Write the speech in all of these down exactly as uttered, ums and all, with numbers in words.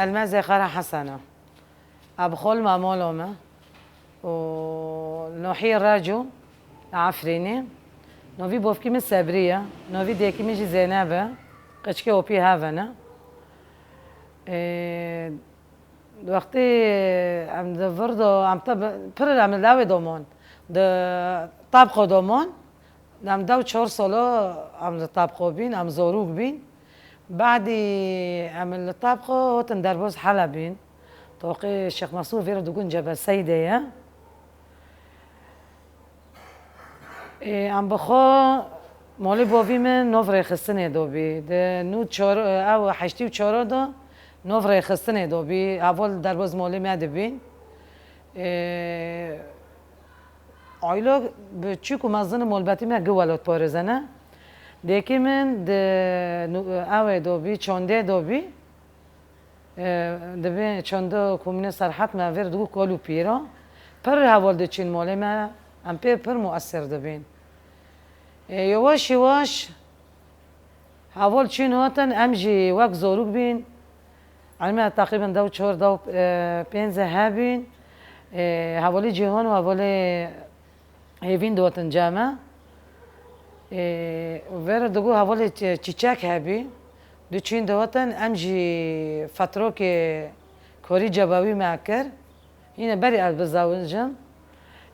Elmezê Xara Hesena. Abxol mamolo me. Û Nohî Raco, Efrînî. Novî bovkî min Sebrî ye. Novî dêkî min jî Zeyneb e. Qeçkê opî hevene. Ê, wextî em di vir de, em te bi, pir em li lawê domon. Di tabqo domon. Em dew çar sala em li tabqo bîn, em zorûk bîn. Badî em li tabqo hotin derbaz Helebîn. Toqê Şêx Mesûd vêr digun Cebel Seydê ye. Ê, em bi xwe molê bovî min nov rêxistinê dobî. Di nû çar, ew heştî û çar de nov rêxistinê dobî. Heval derbaz molê me dibîn. Ê, Aylo bi çûk û mezin molbetî me gi welatparêze ne. Dêkî min di nu-, ew ê dobî, çondê dobî. E, dibê çondo komîne Serhet me vêr digu kol û pîra. Pir heval diçîn molê me, em pê pir muesir dibîn. E, yewaş yewaş Heval çûn hatin, em jî wek zorûk bîn. Em me teqrîben dew çar, dew, e, pênc hebîn. E, hevalê Cîhan û hevalê Hêvîn dihatin cem me. E, vêre digo hevalê çi-, Çîçek hebî. Du çûn dihatin, em jî fetrokê korî cebawî me kir. Hîne berî ez bizewicim.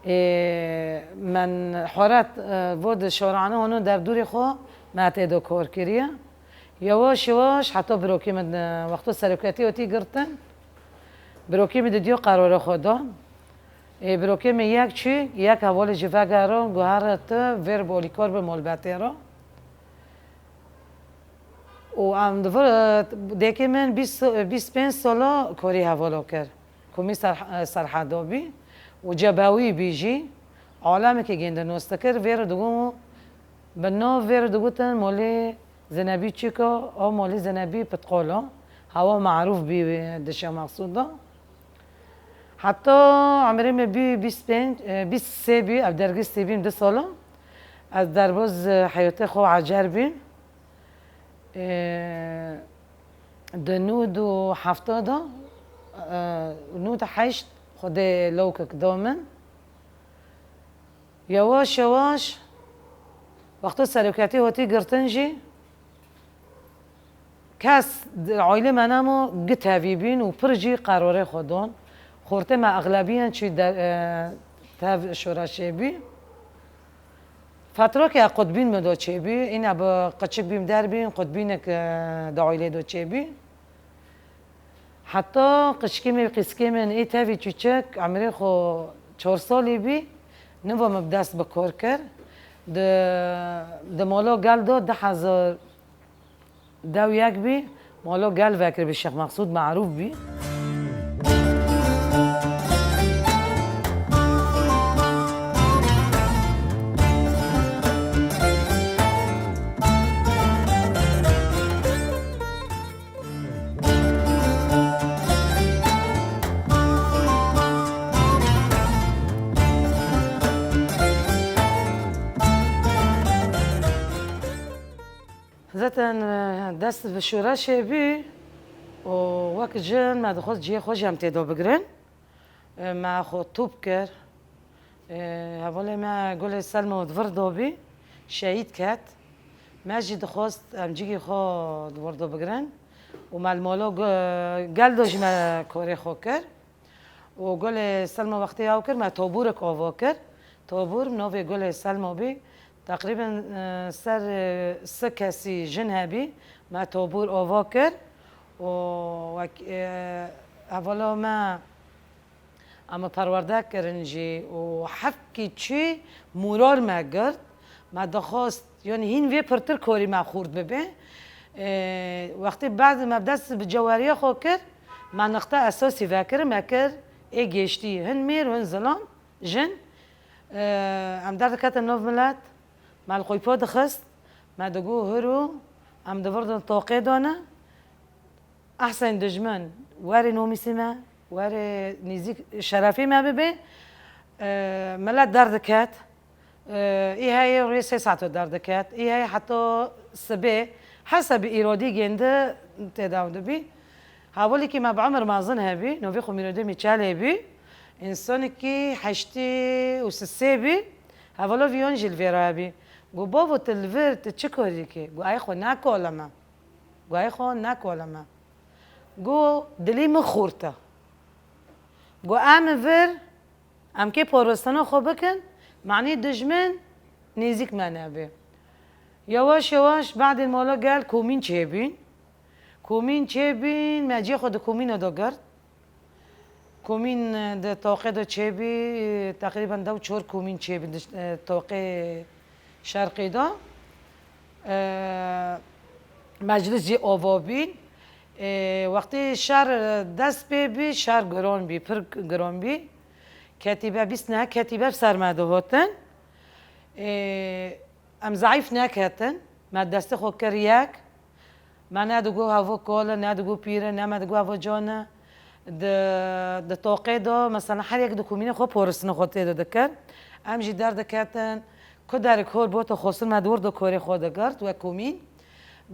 Ê, men horat, e, vo di şorane honu derdûrê xo me tê do kor kiriye. Yewaş yewaş heta birokê min, e, wexto seroketî otî girtin. Birokê min didiyo qerora xo da. Ê, birokê min yek çû, yek hevalê jî vegero, guhere tu vêr bolîkor bi molbetê ro. Û em di vir, e, dêkê min bîst, bîst pênc sala korî hevalo kir. Komî Serh-, Serhado bî û cebawî bî jî, alemekî gênde nos dikir, vê re digo, bi nav vê re digotin Molê Zenebî Çîko, o Molê Zenebî Pitqolo, hewa marûf bî di Şêx Mexsûd de. Heta emirê me bî bîst pênc, e, bîst sê bî, ev dergistî bîm du sala. Ez derbaz, e, heyatê xwe ecer bîm. Ê, di nûd û hefta de, e, nûd heşt Xwedê lewkek da min. Yewaş yewaş, wexto seroketî hotî girtin jî, kes di aîlê me nemo gi tevî bîn û pir jî qerorê xwe don. Xortê me exlebiyen çî de, e, tev şoreşê bî. Fetrokê qutbîn me do çêbî, îna bi qiçik bîm derbîn, qutbînek, e, di aîlê do çêbî. Heta qiçkê min, qîskê min ê tevî çûçek, emrê xwe çar salî bî, niva me bi dest bi kor kir. Di, di Molo Gel do du hezar Dew yek bî, Molo Gel vekiribî, Şêx Mexsûd marûf bî. Zaten, e, dest bi şoreşê bî û wek jin me dixwest cihê xwe jî em tê de bigirin. E, me xwe top kir. E, hevalê me Gulê Selmo di vir de bî, şehîd ket. Me jî dixwest em cihê xwe di vir de bigirin. Û me li Molo Gu-, Gel de jî me korê xwe kir. Û Gulê Selma wextê ew kir, me tobûrek ava kir. Tobûr, navê Gulê Selma bî. Teqrîben, e, ser, e, sê kesî jin hebî. Me tobûr ava kir. Û wek, e, hevala me, em perwerde kirin jî. Û hevkî çû, moral me girt. Me dixwest, yanî hîn vê pirtir korî me xurt bibe. Ê, wextê bad me dest bi ceweriya xwe kir, me nixte esasî vekir, me kir ê gêştî. Hin mêr, hin zilam, jin. Ê, em derdiketin nav milet, me li qoypo dixist, me digo hiro, em di vir de toqê dane. Ehsen dijmin, werê nomîsê me, werê nîzîk şerefê me bibe. E, milet derdiket. E, î heye rê sê saeto derdiket. Î heye heta sibê. Hesebî îrodî gêndi têdaw dibî. Hevalekî me bi umir mezin hebî, novê xwe Mîrodemî Çalê bî. Însanekî heştê û sisê bî. Hevala vî yan jî li vêra hebî. Got, "Bavo, tu li vir, tu çi karî dikî?" Got, "Ay xwe ne kala me." Got, "Ay xwe ne kala me." Got, "Dilê min xurt e." Got, "Em li vir, em kê parastina xwe bikin, manî dijmin nêzîk me nebe." Yawaş yawaş badê mala gel komîn çêbîn. Komîn çêbîn, me cihê xwe di komîna de girt. Komîn, e, di toqê de çêbî, e, teqrîben dew çar komîn çêbî di, e, toqê şerqê de. E, meclis jî ava bîn. E, wextê şer, e, dest pê bî, şer giran bî, pir giran bî. Ketîbe bîst neh ketîbe bi ser me dihotin. E, Em zeîf neketin. Me destê xwe kir yek. Me ne digot hevo kol e, ne digot pîr e, ne me digot hevo can e. Di, di toqê de, mesela her yek di komînê xwe poristinê xwe tê de dikir. Em jî derdiketin. Ku derê kor bota xwestin me di wir de korê xwe digirt wek komîn.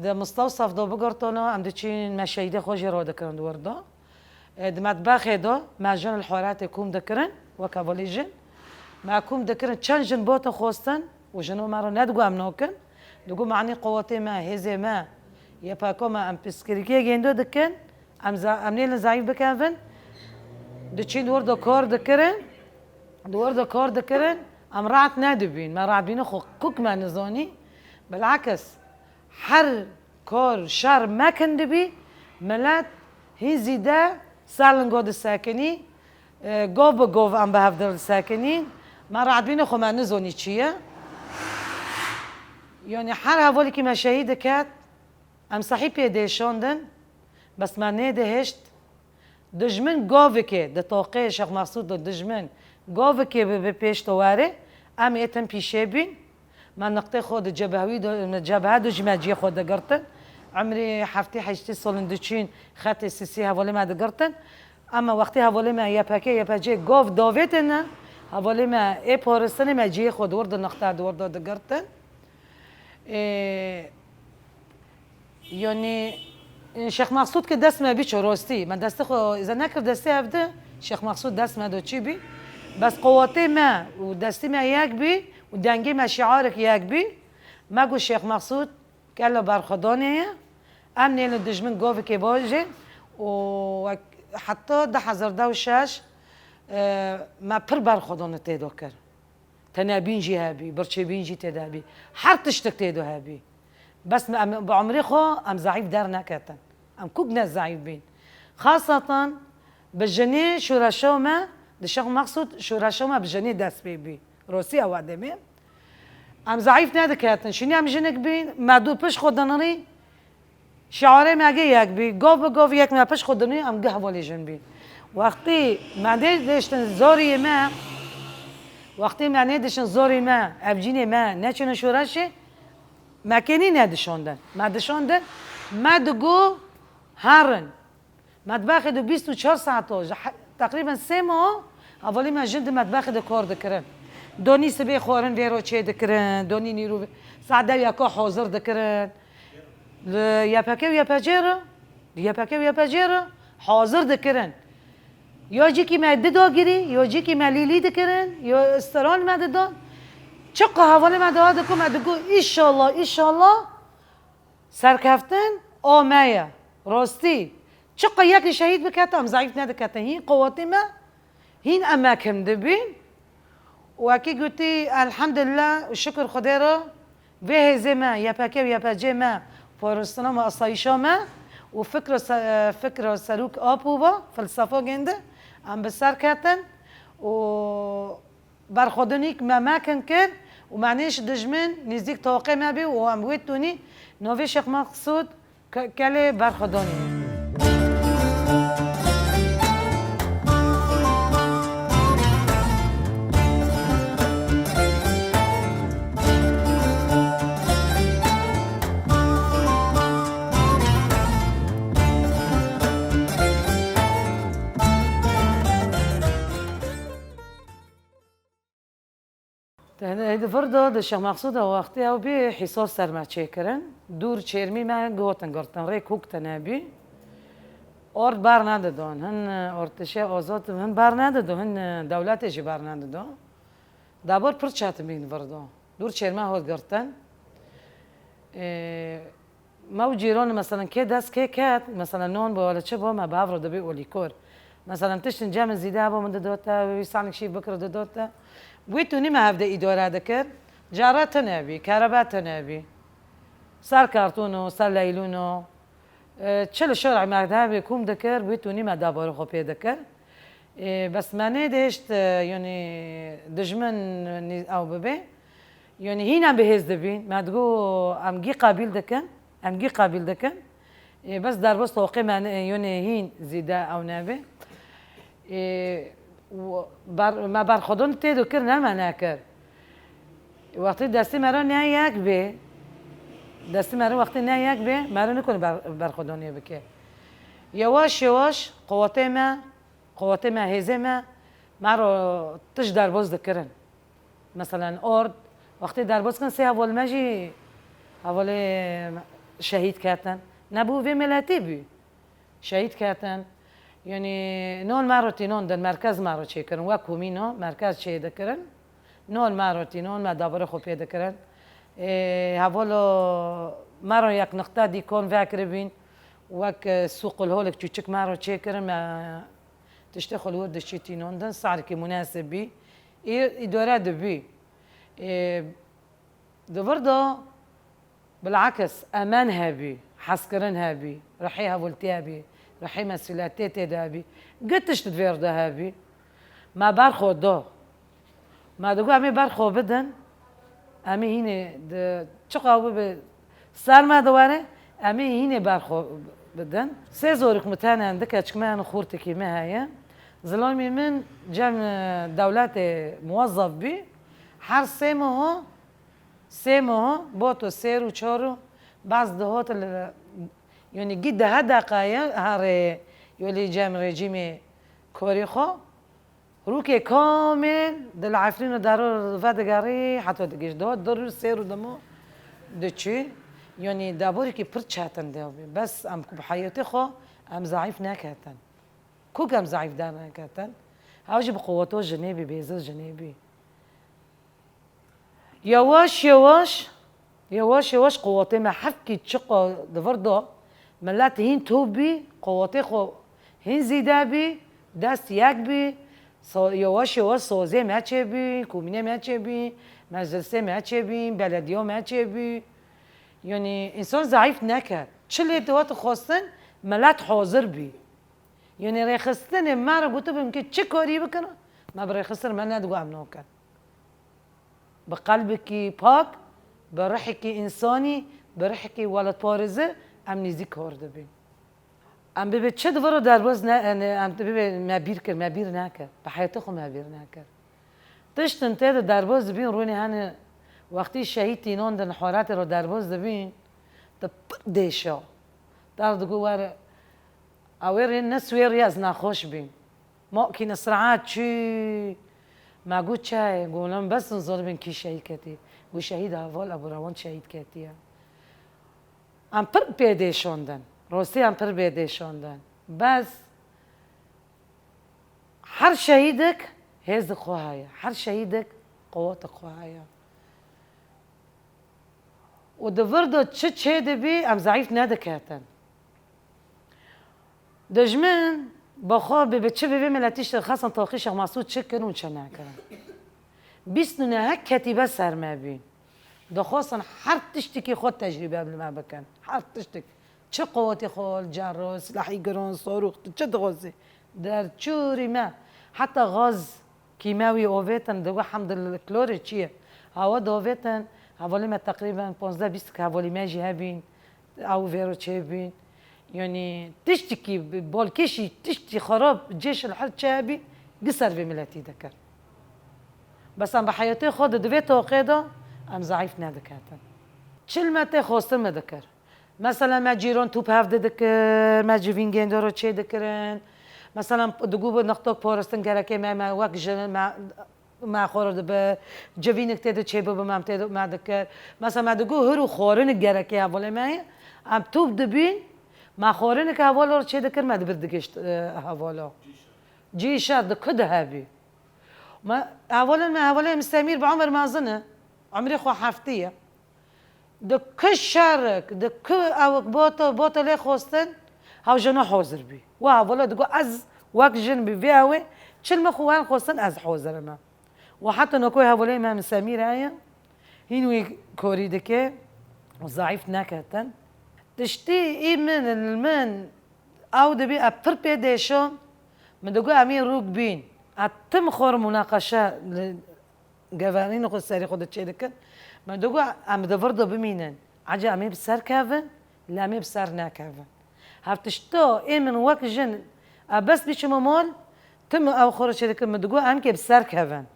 Di mistewsef de bigirtana, em diçîn me şehîdê xwe jê radikirin di wir de. E, di metbexê de me jin li horatê kom dikirin, wek hevalê jin. Me kom dikirin, çend jin botin xwestin û jino me re nedigo em nakin. Digo, manî quwetê me, hêzê me, Y P K me, em piskirikiyê gêndo dikin. Em za-, em nêlin zayîf bikevin. Diçîn di wir de kar dikirin. Di wir de kar dikirin. Em rahat nedibîn. Me rahatbînê xwe kuk me nizanî. Bilakis, her kar, şer mekin dibî, milet hîn zîde ser lingo disekinî, e, gov bi gov em bi hevdil disekinîn. Me radbînê xwe me nizonî çi ye. Yanî her hevalekî me şehîd diket, em sehî pê dêşandin, bes me nêdihişt. Dijmin govekê di toqê Şêx Mexsûd de dijmin govekê bi, bi pêş de were, em ê tim pîşê bîn. Me niqtê xwe di cebhewî de, cebhe de jî me cihê xwe digirtin. Emrê heftê heştê solin diçîn xetê sisî hevalê me digirtin. Ema wextê hevalê me Y P K, Y P C gov davêtine, hevalê me ê paristinê me cihê xwe di wir de niqte di wir de digirtin. Ê, Yanî, e, Şêx Mexsûd ke dest me bî ço rostî. Me destê xwe îza nekir destê hevdi, Şêx Mexsûd dest me do çî bî. Bes qowetê me û destî me yek bî û dengê me şiarek yek bî. Me got Şêx Mexsûd kela berxwedanê ye. Em nêlin dijmin govekê bajê û wek heta du hezar deh û şeş, e, me pir berxwedanê tê do kir. Tenebîn jî hebî, birçêbîn jî tê de hebî. Her tiştek tê de hebî. Bes me, em, bi umrê xwe em zeîf derneketin. Em kuk ne zeîf bîn. Xasatan bi jinê şoreşa me, di Şêx Mexsûd şoreşa me bi jinê dest pê bî. Rostî ew demê. Em zeîf nediketin. Şînî em jinik bîn, me dû pişt xwe dinirî, Şiarê me ge yek bî, gov bi gov yek me pişt xwe dinî, em ge hevalê jin bî. Wextî me nê diştin zorî me, wextî me nê diştin zorî me, evcînê me neçine şoreşê, me kênî nedişandin. Me dişandin, me digo herin. Metbexê de bîst û çar saeto, ji he-, teqrîben sê mah, hevalê me jin di metbexê de kar dikirin. Donî sibê xwarin vê ro çê dikirin, donî nîrû vê, saet dew yeka hazir dikirin. Li Y P K û Y P C re, li Y P K û Y P C re hazir dikirin. Ya cîkî me dida girî, ya cîkî me lîlî dikirin, ya steran me didan. Çiqa hevalê me dua diku, me diku, "Înşallah, înşallah serkeftin a me ye." Rostî, çiqa yekî şehîd bikete, em zeîf nedikete. Hîn qewetê me, hîn em mekim dibîn. Û wekî gotî, elhamdulillah û şikir Xwedê re, vê hêzê me, Y P K û Y P C me, parastina me, asayîşa me û fikra se-, fikra serok Apo ve, felsefa gêndi, em bi ser ketin û berxwedinîk me mekin kir û me nêş dijmin nîzdîk toqê me bî û em wê tunî novê Şêx Mexsûd Ke-, kelê berxwedanê. Te-, di vir de, di Şêx Mexsûd de wextê ew bî hîsar ser me çêkirin. Dûr çêrmî me gotin girtin, rê kûk tine bî. Ord bar nedido, hin, e, ortişê ozot, hin bar nedido, hin, e, dewletê jî bar nedido. Dabor pir çetin bîn virdo. Dûr çêrme hot girtin. E, me û cîron, mesela, kê dest kê ket, mesela, non bo, wele çi bo, me bavro dibî û lîkor. Mesela, tiştin cem zîde bo, min didote, wî sanik şîv bikir didote. Wî tûnî me hevde îdore dikir. Cara tune bî, kerebe tune bî. Ser kartûno, ser leylûno. E, çi li şerê me de hebê kûm dikir, wî tûnî me daborê xwe pê dikir. E, bes me nêdêşt, e, yanî dijmin nî-, ew bibe. Yanî hîn em bi hêz dibîn. Me digo em gî qebîl dikin. Em gî qebîl dikin. E, bes derbas toqê me ne-, yanî hîn zîde ew nebe. Ê, û ber-, me berxwedon tê de kir, ne me nekir. Wextê destê me re ne yek bê, destê me re wextê ne yek bê, me re nikone ber-, berxwedonê bike. Yewaş yewaş quwetê me, quwetê me, hêzê me, me re tişt derbas dikirin. Meselen, ord, wextê derbas kin sê heval me jî, hevalê şehîd ketin. Nebû vê miletê bû. Şehîd ketin. Yanî non me re tînon din, merkez me re çêkirin. Wek komîno merkez çê dikirin. Non me re tînon, me daborê xwe pê dikirin. Ê, hevalo me re yek nixte dîkon vekiribîn. Wek, e, sûq û holek çûçik me re çêkirin. Me tiştê xwe li wir dişî tînon din. Sarekî munasib bî. Ê, îdare dibî. Ê, Di vir de bilakis emen hebî, hezkirin hebî, rihê hevaltî hebî, rihê mesûliyetê tê de hebî. Gi tişt di vê re de hebî. Me berxwe da. Me digot, em ê berxwe bidin. Em ê hînê di çiqa bibe ser me de were, em ê hînê berxwe bidin. Sê zorik min tene, di keçik me hene, xortikî me heye. Zilamê min cem, e, dewletê muwezzef bî. Her sê meho Sê meho, boto sêr û çar û baz dihot li, yanî gî dehe deqaye herê yolî cem rejîmê korê xwe. Rûkê kamil di li Efrîn û dero vedigerî heta digihîşt. Dihot du rû sêr û demo diçû. Yanî daborekî pir çetin de bî. Bes em ku bi heyetê xwe em zeîf neketin. Ku em zeîf derneketin. Ew jî bi quweto jinê bî, bêzil jinê bî. Yewaş yewaş, yewaş yewaş quwetê me hevkî çiqa di vir de, milet hîn top bî, quwetê xwe hîn zîde bî, dest yek bî, so-, yewaş yewaş sozê me çêbî, komînê me çêbî, meclisê me çêbî, belediya me çêbî. Yanî însan zeîf neke. Çi lê dihat xwestin, milet hazir bî. Yanî rêxistinê me re gotibin ki çi karî bikin, me bi rêxistin me nedigo em nakin. Bi qelbekî pak, bi rihekî însanî, bi rihekî welatparêzî em nêzîk kar dibin. Em bibe çi di vir re derbas ne, em bibe me bîr kir, me bîr nekir. Bi heyetê xwe me bîr nekir. Tiştin tê de derbas dibin, rûnê hene wextî şehîd tînon din, horatê re derbas dibin, tu pir dêşa. Dar digo were, ewê rê ne swêr ya ez nexweş bîm. Makîne siraat çû. Me got çi ye? Got lan bes in zor bin kî şehîd ketî. Got şehîd heval Ebu Rewan şehîd ketiye. Em pir pê dêşandin. Rostî em pir pê dêşandin. Bes her şehîdek hêzê xwe heye. Her şehîdek quweta xwe heye. Û di vir de çi çê dibî, em zeîf nediketin. Dijmin bi xwe bi, bi çi bi vê miletî şi xesan toqî Şex Mesûd çi kirin û çi nekirin. Bîst û neh ketîbe ser me bî. Dixwestin her tiştikî xwe tecrîbe li me bikin. Her tiştik. Çi quwetê xwe, cero, silahî giran, sarûx, tu çi dixwazî? Derçûrî me. Heta gaz kîmewî ovêtin, digo hemdillah klorê çi ye? Hawa diovêtin, hevalê me teqrîben ponzdeh bîst hevalî me jî hebîn, ew vêro çêbîn. Yanî tiştikî, bi-, bolkêşî, tiştî xerab, cêş li her çi hebî, gi ser vê miletî dikir. Bes em bi heyetê xwe di divê toqê de em zeîf nediketin. Çil me tê xwestin me dikir. Mesela me cîron top hevdi dikir, me civîn gêndoro çê dikirin. Mesela digo bi nextok parastin gerekê me, me wek jin, me, me xwe re dibe, civînik tê de çê bibe, me tê de me dikir. Mesela me digo hir û xwarin gerekê hevalê me ye. Em top dibîn, Me xwarineke hevala re çêdikir, me dibir digihişt, e, hevala. Cî şer di ku de hebî? Me hevalên me, hevalê Emîr Semîr bi Omer mezin e. Umrê xwe heftî ye. Di ku şerik, di ku ewik bota, bota lê xwestin, hew jina hazir bî. Wa hevala digo, ez wek jin bi vê ewê, çi li min xwe werin xwestin, ez hazir im. Û heta noko hevalê me Emîr Semîr heye, hîn wî korî dike û zeîf neketin. Tiştî î min, li min, ew dibî, ez pir pê dêşim, min digo, em ê rûk bîn. Ez tim xwe re munaqeşe li gevanîn xwe serê xwe de çêdikin. Min digo, em di vir de bimînin. Ece em ê bi ser kevin, lê em ê bi ser nekevin. Hev tişto ê min wek jin, ez bes biçime mal, tim ew xwe re çêdikin, min digo, em kê bi ser kevin.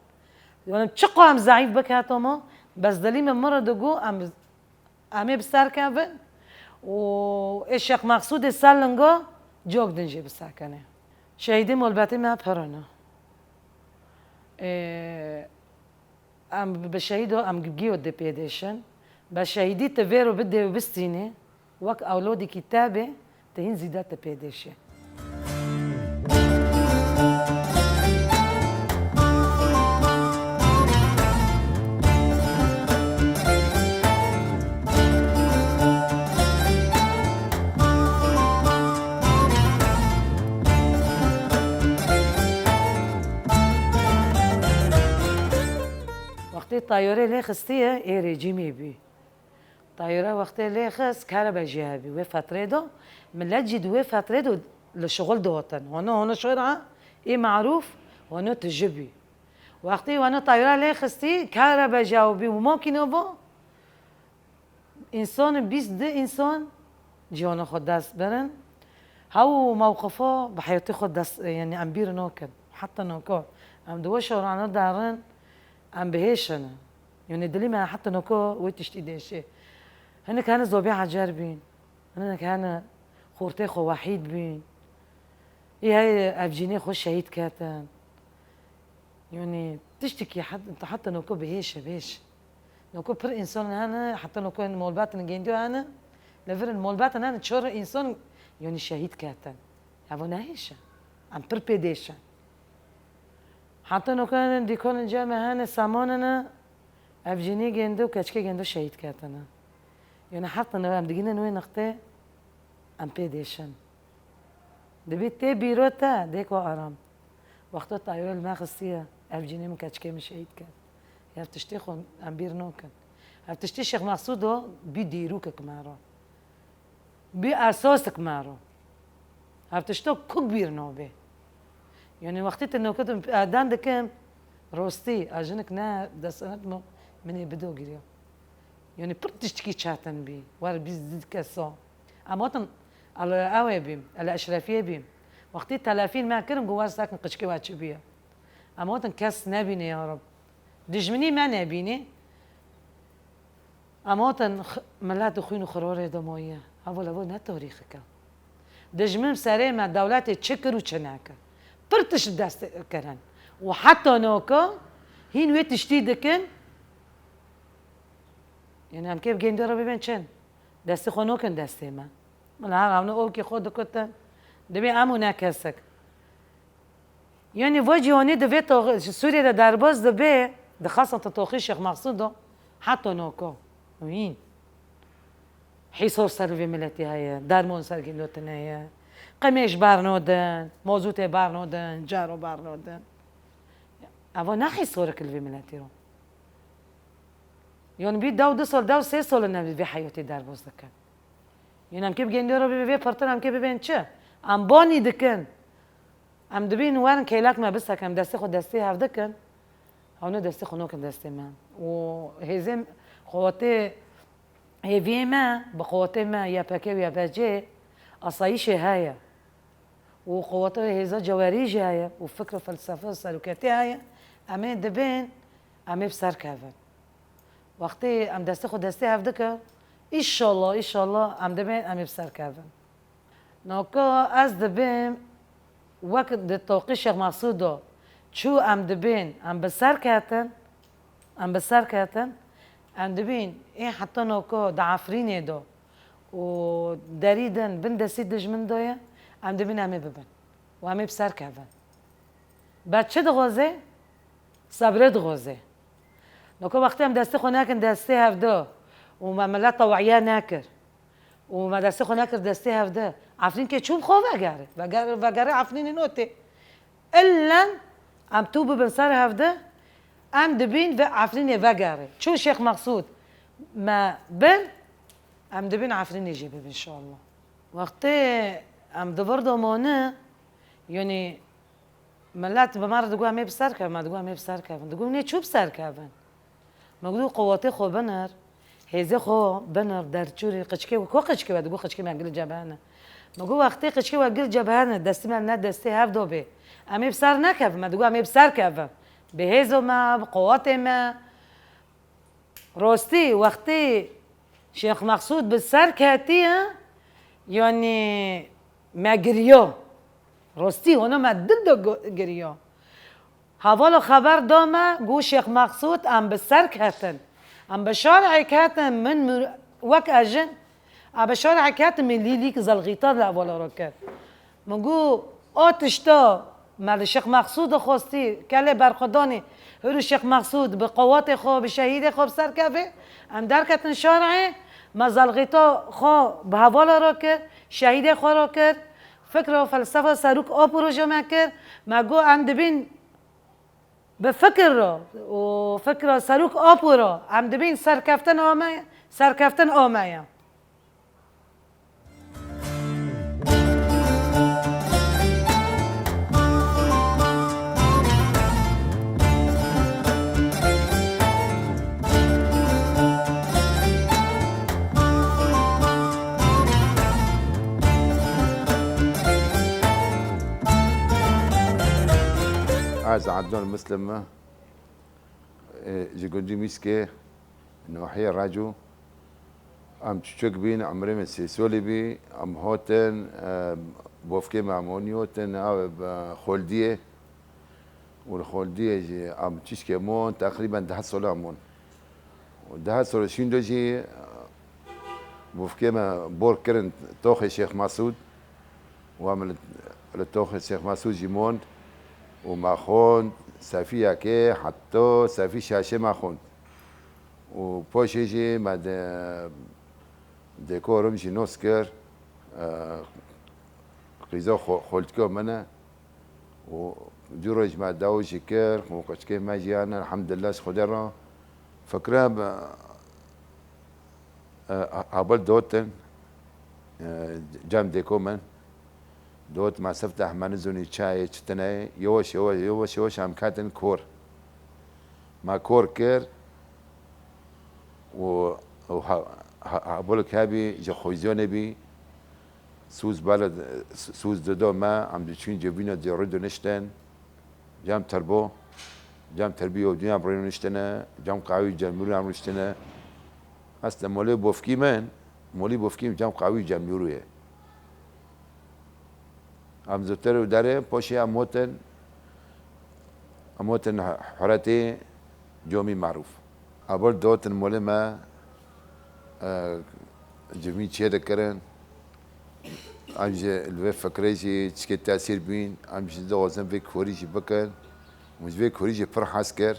Yanî çiqa em zeîf biketoma, bes dilî min min re digo, em, em ê bi ser kevin û ê Şêx Mexsûdê ser linga cok din jê bisekene. Şehîdê malbatê me pir ne. Ê, Em bi şehîdo, em giyo dê pê dêşin. Be şehîdî tu vêro bidê û bistînê, wek ewlodî kîtabê, tu hîn zîde tu pê dêşê. Wextê tayore lê xistiye, ê rejîmê bî. Tayore wextê lê xist, kerebe jî hebî. Wê fetrê de, milet jî di wê fetrê de li şixul dihotin. Hona, hona şora ê marûf, hona tijî bî. Wextê hona tayore lê xistî, kerebe jî ew bî û makîne bû. Însanê bîst du însan cîhana xwe dest birin. Hew mewqifa bi heyatê xwe dest, yanî em bîr nakin. Heta noko em di we şorana derin, em bi hêşin. Yanî dilî me heta noko wê tiştî dêşê. Hinek hene zobê Hecer bîn. Hinek hene xortê xwe Wehîd bîn. Ê hey evcînê xwe şehîd ketin. Yanî tiştekî het-, heta noko bi hêş e, bi hêş. Noko pir însan hene, heta noko molbetin gêndiyo hene. Li vir molbetin hene, çor însan, yanî şehîd ketin. Evo ne hêş e. Em pir pê dêşin. Heta noko hene, dîkonên cem hene, saman hene, evcînê gêndo, keçikê gêndo şehîd ketine. Yanî heta noko em digihînin wê niqtê, em pê dêşin. Dibî tê bîro te, dêko aram. Wexto tayore li me xistiye, evcînê min keçikê min şehîd kir. Hev tiştê xwe em bîr nakin. Hev tiştê Şêx Mexsûdo bî dîrokek me re. Bî esasek me re. Hev tişto kuk bîr nabê. Yanî wextê te noket em dan dikim, rostî, a jinik ne desthilat min ê bido giriya. Yanî pir tiştekî çetin bî. Wer bîst kesa. Em hatin, ele ew ê bîm, ele Eşrefiyê bîm. Wextî telefîn me kirin, got, wer sekin qiçkê we çi bûye. Em hatin kes nebîne ya Reb. Dijminî me nebîne. Em hatin x-, milet di xwîn û xirorê de maye. Heval, heval ne tarîxek e. Dijmin serê me dewletê çi kir û çi nekir. Pir tişt dest kirin. Û heta noka hîn wê tiştî dikin. Yanî em kê bi gêndê re bibên çend? Destê xwe nokin destê me. Min her hevne okê xwe dikutin. Dibê em û ne kesek. Yanî va cîhanî di vê to-, ji Sûriyê de derbas dibe, di xaseta toxî Şêx Mexsûd de, heta noko. Hîn. Hîsor ser vê miletî heye, dermon ser gîndotin heye. Qimêş bernodin, mozûtê bernodin, caro bernodin. Eva ne hîsorik li vê miletî ro. Yon bî dew du sal, dew sê sal ne vê heyatê derbas dikin. Yen em kê bi gêndê re bibê vê pirtir, em kê bibên çi? Em banî dikin. Em dibîn werin kêlek me bisekin, em destê xwe destê hev dikin. Hewne destê xwe nokin destê me. Û hêzê quwetê hêviyê me, bi quwetê me Y P G û Y P G asayîşê heye. Û quweta hêza cewerî jî heye û fikr û felsefe û seroketî heye. Em ê dibên, em ê bi ser kevin. Wextê em destê xwe destê hev dikin, îşallah, îşallah em dibên, em ê bi ser kevin. Naka ez dibêm wek di toqî Şêx Mexsûd de çû em dibên, em bi ser ketin, em bi ser ketin, em dibîn ê heta naka di Efrînê de û derî din bin destî dijmin de ye, em dibin em ê bibin û em ê bi ser kevin. Be çi dixwaze? Sebre dixwaze. Noko wextê em destê xwe nekin destê hevde û me milet tewaye nekir û me destê xwe nekir destê hevde, Efrînkê çû bi xwe vegere. Vegere, vegere Efrînê notê. Illen em tû bibin ser hevde, em dibîn ve Efrînê vegere. Çû Şêx Mexsûd me bir, em dibin Efrînê jî bibin inşallah. Wextê em di vir de mane, yanî milet bi me re digo em ê bi ser kevin, me digo em ê bi ser kevin. Digo nê çû bi ser kevin? Me got, qewatê xwe binir, hêzê xwe binir, derçûrî, qiçkê we, ku qiçkê we? Digo, qiçkê me gil cebhene. Me got, wextê qiçkê we gil cebhene, destê me ne destê hev do bê. Em ê bi ser nekevin, me digo, em ê bi ser kevin. Bi hêzo me, bi qewatê me. Rostî, wextê Şêx Mexsûd bi ser ketiye, yanî me giriyo. Rostî, hona me dil de go-, giriyo. Hevala xeber da me, got Şêx Mexsûd, em bi ser ketin. Em bi şarê ketin, min mür-, wek ejin, em bi şarê ketin, min lîlîk zelxîta li hevala re kir. Min got, o tişta me li Şêx Mexsûd xwestî, kelê berxwedanî, hûrû Şêx Mexsûd bi qewatê xwe, bi şehîdê xwe bi ser kevê, em derketin şarê, me zelxîta xwe bi hevala re kir, şehîdê xwe re kir, fikra felsefa Serok Apo re ji me kir, me got, em dibîn Bi fikir re û fikra Serok Apo re em dibîn serkeftin a me, serkeftin a me ye. Ez Ednan Muslim me. E, ji gundî Mîskê, nahiyê Reco. Em çiçik bîn, emrê min sê solî bî. Em hatin, e, bofkê me em onî hatin, ew bi Xoldiyê. Û li Xoldiyê jî em çiçkê mon, teqrîben deh sola mon. Û deh sola şîn de jî, bofkê me bor kirin toxê Şêx Mesûd. Û em li, li toxê Şêx Mesûd jî mond û me xwend, sefî yekê heta sefî şeşê me xwend. Û paşê jî me de, dekorum jî nos kir, e, qîza xwe, xoltiko min e. Û du roj me dew jî kir, û qiçkê me jî hene, elhamdulillah, ji Xwedê re. Fikre, e, e, Abel dotin, e, cem dêko min. Dot me sifte heme nizûnî çayê çi tune ye, yewaş, yewaş, yewaş, yewaş em ketin kor. Me kor kir û, û ha, ha, ha, bolek hebî ji xweziyonê bî, sûz bele, sûz dido me, em diçûn civîna dê rû diniştin. Cem terbo, cem terbî û duyem rû niştine, cem qawî cem rû em niştine. Aslında molê bofkî min, molî bofkî cem qawî cem rû ye. Em zûter û derê poşê em motin, em motin Huretê Comî Marûf. Abol dotin molê me, e, civîn çê dikirin. Em jî li vê fikrê jî çikê tesîr bîn. Em jî dixwazin vê korî jî bikin. Min ji vê korî jî pir hez kir.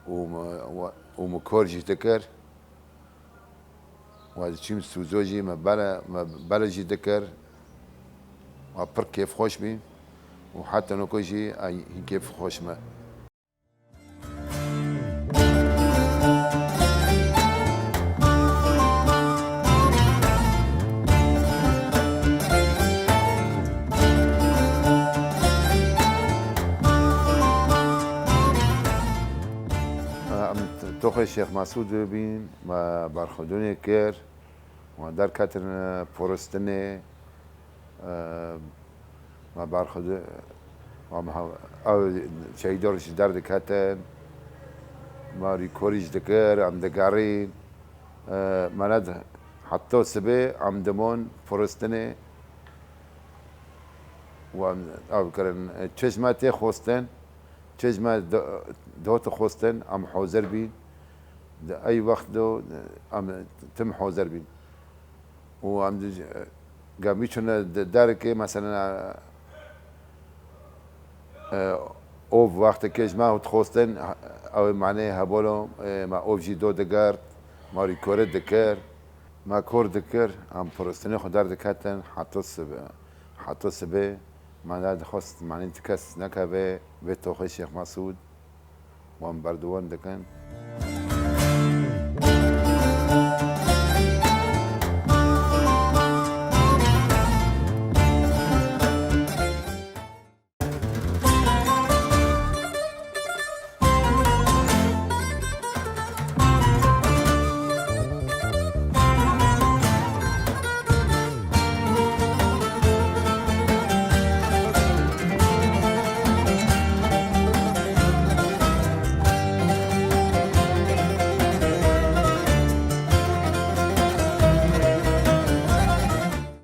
Û min, û min kor jî dikir. Û ez diçûm stûdyo jî me bere, me bere jî dikir. Û pir kêfxweş bî. Û heta noko jî ez hîn kêfxweş me. Em toxê Şêx Mesûd bîn, me berxwedûnê kir. Me derketin, e, porostinê, e, me berxwedê, me, me, ew şehîdar jî derdiketin, me rîkorî jî dikir, em digerîn, e, me ne di-, heta sibê em dimon porostinê û em ew kirin, e, çi ji me tê xwestin, çi ji me di-, dihate xwestin, em hozir bîn. Di ey wext de em tim hozir bîn. û em di, gem wî çûne di derikê, mesela, e, ov wextekê ji me dixwestin, ew ê manê hebolo, e, me ov jî do digirt, me rîkorê dikir, me kor dikir, em pirostinê xwe derdiketin, heta sibe, heta sibê, me derdixwest, manî ti kes nekeve vê toxê Şêx Mesûd, wan berdiwan dikin.